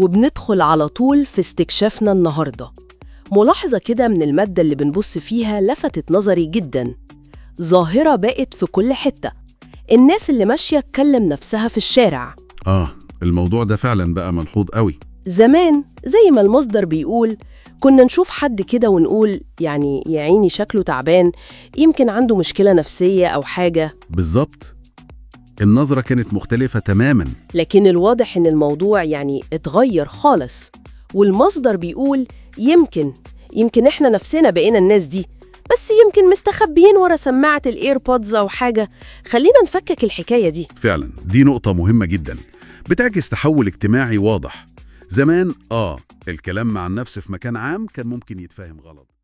وبندخل على طول في استكشافنا النهاردة. ملاحظة كده من المادة اللي بنبص فيها لفتت نظري جدا. ظاهرة بقت في كل حتة، الناس اللي ماشية تكلم نفسها في الشارع. آه، الموضوع ده فعلا بقى ملحوظ قوي. زمان زي ما المصدر بيقول كنا نشوف حد كده ونقول يعني يا عيني شكله تعبان، يمكن عنده مشكلة نفسية أو حاجة. بالظبط، النظرة كانت مختلفة تماما. لكن الواضح إن الموضوع يعني اتغير خالص، والمصدر بيقول يمكن إحنا نفسنا بقينا الناس دي، بس يمكن مستخبيين ورا سماعة ال AirPods أو حاجة. خلينا نفكك الحكاية دي. فعلا دي نقطة مهمة جدا، بتعكس تحول اجتماعي واضح. زمان الكلام مع النفس في مكان عام كان ممكن يتفهم غلط.